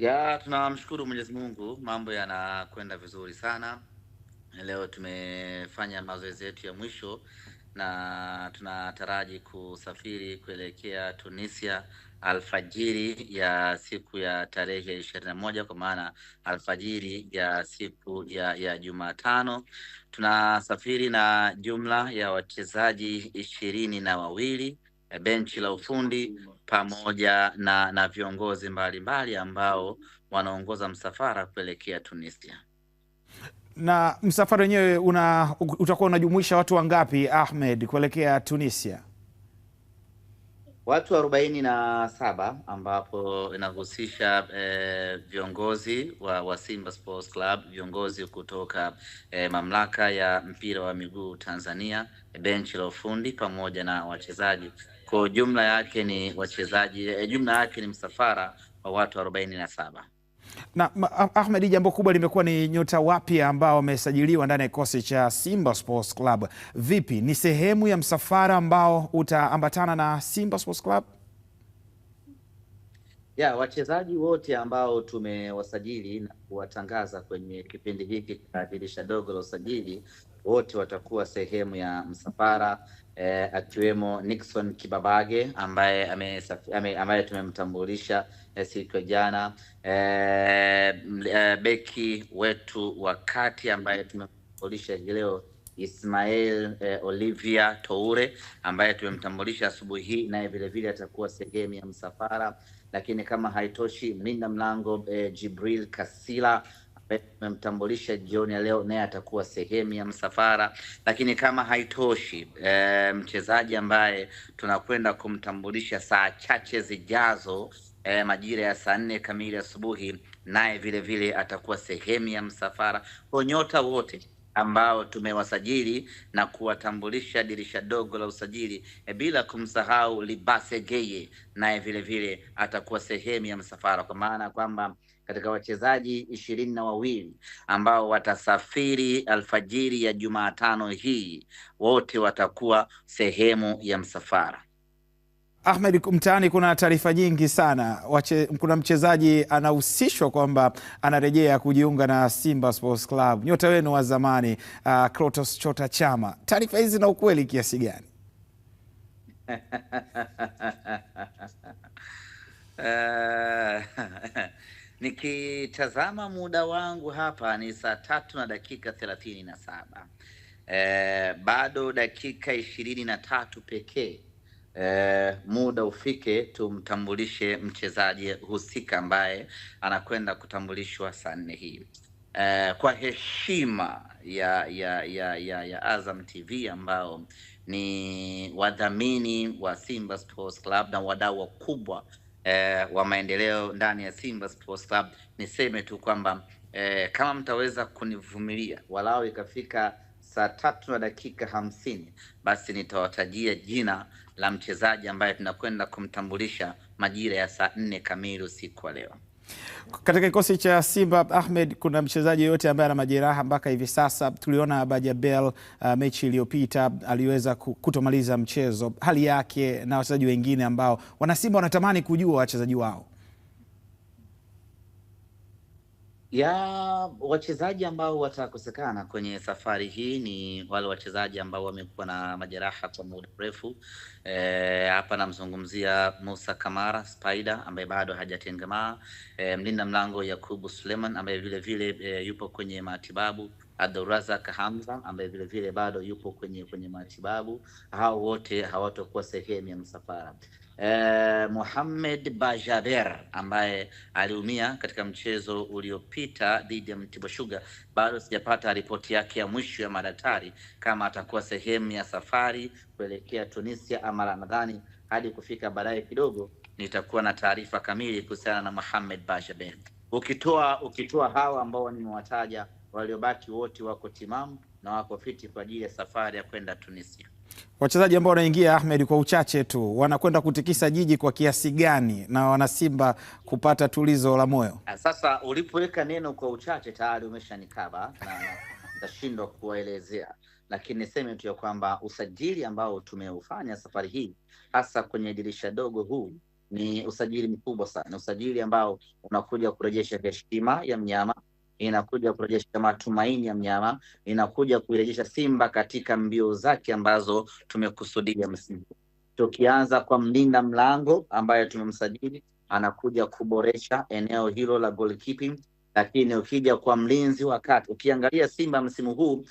Ya, tunamshukuru Mwenyezi Mungu, mambo yanakwenda vizuri sana. Leo tumefanya mazoezi yetu ya mwisho na tunataraji kusafiri kuelekea Tunisia alfajiri ya siku ya tarehe 21, kwa maana alfajiri ya siku ya Jumatano. Tunasafiri na jumla ya wachezaji 22, benchi la ufundi pamoja na viongozi mbalimbali ambao wanaongoza msafara kuelekea Tunisia. Na msafara wenyewe utakuwa unajumuisha watu wangapi, Ahmed, kuelekea Tunisia? Watu 47, ambapo inahusisha viongozi wa Simba Sports Club, viongozi kutoka mamlaka ya mpira wa miguu Tanzania, benchi la ufundi pamoja na wachezaji. Kwa jumla yake ni wachezaji, jumla yake ni msafara wa watu 47. Na Ahmed, jambo kubwa limekuwa ni nyota wapya ambao wamesajiliwa ndani ya kikosi cha Simba Sports Club. Vipi, ni sehemu ya msafara ambao utaambatana na Simba Sports Club? Ya, wachezaji wote ambao tumewasajili na kuwatangaza kwenye kipindi hiki cha dirisha dogo la usajili, wote watakuwa sehemu ya msafara, akiwemo Nixon Kibabage ambaye ambaye tumemtambulisha siku ya jana, beki wetu wa kati ambaye tumemtambulisha hii leo Ismail Olivia Toure ambaye tumemtambulisha asubuhi hii, naye vile vile atakuwa sehemu ya msafara. Lakini kama haitoshi, mlinda mlango Jibril Kasila ambaye tumemtambulisha jioni ya leo, naye atakuwa sehemu ya msafara. Lakini kama haitoshi, mchezaji ambaye tunakwenda kumtambulisha saa chache zijazo, majira ya saa 4 kamili asubuhi, naye vile vile atakuwa sehemu ya msafara. Kwa nyota wote ambao tumewasajili na kuwatambulisha dirisha dogo la usajili, bila kumsahau Libase Geye, naye vile vile atakuwa sehemu ya msafara, kwa maana kwamba katika wachezaji 22 ambao watasafiri alfajiri ya Jumatano hii, wote watakuwa sehemu ya msafara. Ahmed, mtaani kuna taarifa nyingi sana. Kuna mchezaji anahusishwa kwamba anarejea kujiunga na Simba Sports Club, nyota wenu wa zamani Clatous Chota Chama. Taarifa hizi zina ukweli kiasi gani? Nikitazama muda wangu hapa ni saa 3:37. Bado dakika 23 pekee muda ufike tumtambulishe mchezaji husika ambaye anakwenda kutambulishwa saa 4 hii. Kwa heshima ya Azam TV ambao ni wadhamini wa Simba Sports Club na wadau wakubwa wa maendeleo ndani ya Simba Sports Club, niseme tu kwamba kama mtaweza kunivumilia walau ikafika saa 3:50, basi nitawatajia jina la mchezaji ambaye tunakwenda kumtambulisha majira ya saa 4 kamili usiku wa leo. Katika kikosi cha Simba, Ahmed, kuna mchezaji yeyote ambaye ana majeraha mpaka hivi sasa? Tuliona Bajabel mechi iliyopita aliweza kutomaliza mchezo. Hali yake na wachezaji wengine ambao wana Simba wanatamani kujua wachezaji wao. Ya, wachezaji ambao watakosekana kwenye safari hii ni wale wachezaji ambao wamekuwa na majeraha kwa muda mrefu. Hapa namzungumzia Musa Kamara Spider ambaye bado hajatengemaa, mlinda mlango Yakubu Suleiman ambaye vile vile yupo kwenye matibabu, Abdulrazak Hamza ambaye vile vile bado yupo kwenye matibabu. Hao wote hawatakuwa sehemu ya msafara. Mohamed Bajaber ambaye aliumia katika mchezo uliopita dhidi ya Mtibwa Sugar, bado sijapata ripoti yake ya mwisho ya madaktari kama atakuwa sehemu ya safari kuelekea Tunisia ama la. Nadhani hadi kufika baadaye kidogo nitakuwa na taarifa kamili kuhusiana na Mohamed Bajaber. Ukitoa hawa ambao nimewataja, waliobaki wote wako timamu na wako fiti kwa ajili ya safari ya kwenda Tunisia. Wachezaji ambao wanaingia, Ahmed, kwa uchache tu, wanakwenda kutikisa jiji kwa kiasi gani na wanasimba kupata tulizo la moyo? Sasa ulipoweka neno kwa uchache tayari umeshanikaba na nitashindwa kuwaelezea, lakini niseme tu ya kwamba usajili ambao tumeufanya safari hii hasa kwenye dirisha dogo huu Ni usajili mkubwa sana, usajili ambao unakuja kurejesha heshima ya mnyama, inakuja kurejesha matumaini ya mnyama, inakuja kuirejesha Simba katika mbio zake ambazo tumekusudia msimu. Tukianza kwa mlinda mlango ambaye tumemsajili, anakuja kuboresha eneo hilo la goalkeeping. Lakini ukija kwa mlinzi wa kati, ukiangalia Simba msimu huu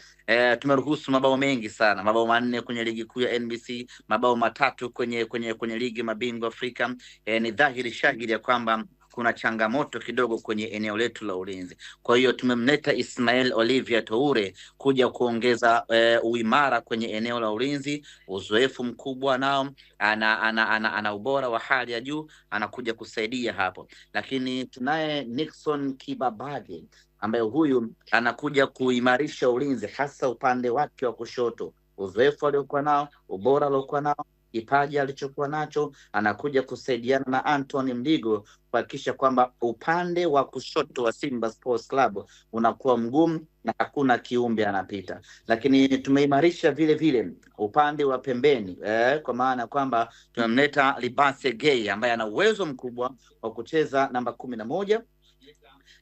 tumeruhusu mabao mengi sana, mabao 4 kwenye ligi kuu ya NBC, mabao 3 kwenye ligi mabingwa Afrika. Ni dhahiri shahiri ya kwamba kuna changamoto kidogo kwenye eneo letu la ulinzi. Kwa hiyo tumemleta Ismail Olivia Toure kuja kuongeza uimara kwenye eneo la ulinzi, uzoefu mkubwa nao, ana ubora wa hali ya juu, anakuja kusaidia hapo. Lakini tunaye Nixon Kibabage ambaye huyu anakuja kuimarisha ulinzi hasa upande wake wa kushoto. Uzoefu aliokuwa nao, ubora aliokuwa nao, kipaji alichokuwa nacho, anakuja kusaidiana na Anthony Mligo kuhakikisha kwamba upande wa kushoto wa Simba Sports Club unakuwa mgumu na hakuna kiumbe anapita. Lakini tumeimarisha vile vile upande wa pembeni, kwa maana kwamba tumemleta Libase Gay ambaye ana uwezo mkubwa wa kucheza namba 11,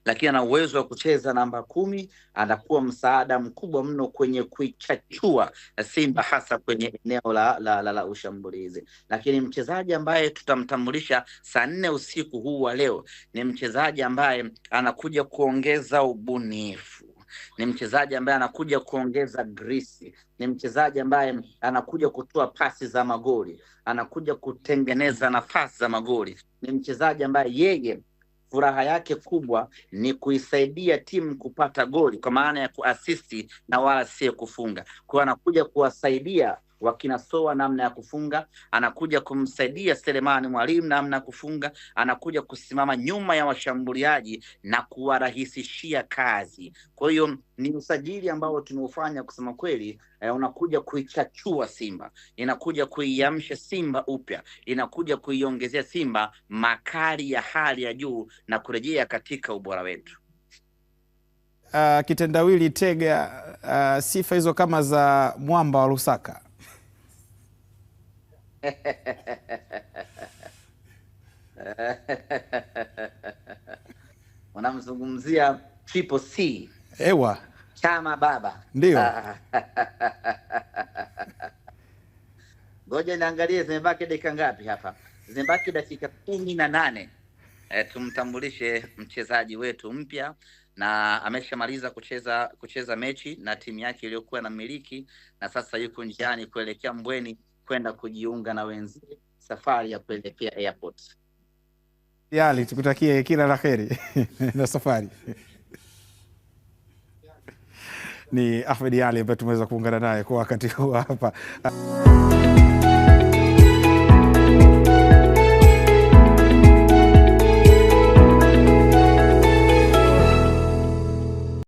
lakini ana uwezo wa kucheza namba 10. Anakuwa msaada mkubwa mno kwenye kuichachua Simba hasa kwenye eneo la ushambulizi. Lakini mchezaji ambaye tutamtambulisha saa 4 usiku huu wa leo ni mchezaji ambaye anakuja kuongeza ubunifu, ni mchezaji ambaye anakuja kuongeza grisi, ni mchezaji ambaye anakuja kutoa pasi za magoli, anakuja kutengeneza nafasi za magoli, ni mchezaji ambaye yeye furaha yake kubwa ni kuisaidia timu kupata goli, kwa maana ya kuasisti na wala sio kufunga. Kwa anakuja kuwasaidia wakina Soa namna ya kufunga, anakuja kumsaidia Selemani Mwalimu namna ya kufunga, anakuja kusimama nyuma ya washambuliaji na kuwarahisishia kazi. Kwa hiyo ni usajili ambao tumeufanya kusema kweli, unakuja kuichachua Simba, inakuja kuiamsha Simba upya, inakuja kuiongezea Simba makali ya hali ya juu na kurejea katika ubora wetu. Kitendawili Tega, sifa hizo kama za mwamba wa Lusaka. Unamzungumzia Triple C. Ewa. Chama baba. Ndio. Ngoja niangalie zimebaki dakika ngapi hapa. Zimebaki dakika 18. Tumtambulishe mchezaji wetu mpya, na ameshamaliza kucheza mechi na timu yake iliyokuwa na miliki, na sasa yuko njiani kuelekea Mbweni kwenda kujiunga na wenzie safari ya kuelekea airport. Yali, tukutakie kila la heri na safari. Ni Ahmed Ally ambaye tumeweza kuungana naye kwa wakati huu hapa.